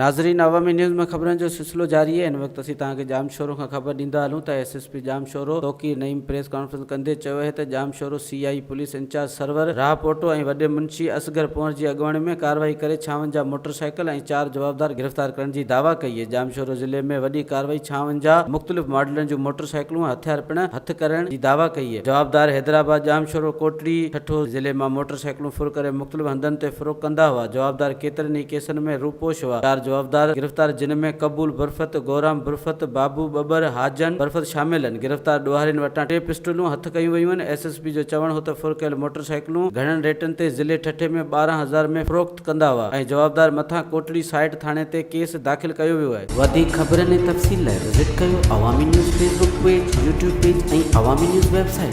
ناظرين عوامي نيوز ۾ خبرن جو سلسلو جاري آهي هن وقت اسين توهان کي ڄامشورو کان خبر ڏيندا هلون ته S S P Jamshoro Tauqeer Naeem press conference ڪندي چيو آهي ته Jamshoro C I police incharge Sarwar Rahpoto ۽ وڏي منشي اصغر پونئر جي اڳواڻي ۾ ڪارروائي ڪري 56 موٽر سائيڪل ۽ چار جوابدار گرفتار ڪرڻ جي دعويٰ ڪئي آهي ڄامشورو ضلعي ۾ وڏي ڪارروائي 56 مختلف ماڊلن جون موٽر سائيڪلون ۽ هٿيار پڻ هٿ ڪرڻ جي دعويٰ ڪئي آهي جوابدار حيدرآباد ڄامشورو ڪوٽڙي ٺٽو ضلعي مان موٽر سائيڪلون ڦر ڪري مختلف هنڌن تي فروخت ڪندا هئا، جوابدار ڪيترن ئي ڪيسن ۾ روپوش هئا، چار جوابدار گرفتار جن ۾ قبول برفت، گورام برفت، بابو ٻٻر، حاجن برفت شامل آهن، گرفتار ڏوهارين وٽان ٽي پسٽولون هٿ ڪيون ويون آهن، ايس ايس پي جو چوڻ هو ته ڦر ڪيل موٽر سائيڪلون گهڻن ريٽن تي ضلعي ٺٽي ۾ 12 هزار ۾ فروخت ڪندا هئا ۽ جوابدار مٿان ڪوٽڙي سائيٽ ٿاڻي تي ڪيس داخل ڪيو ويو آهي. وڌيڪ خبرن ۽ تفصيل لاء وزٽ ڪيو Awami news Facebook page, YouTube page ۽ Awami news website.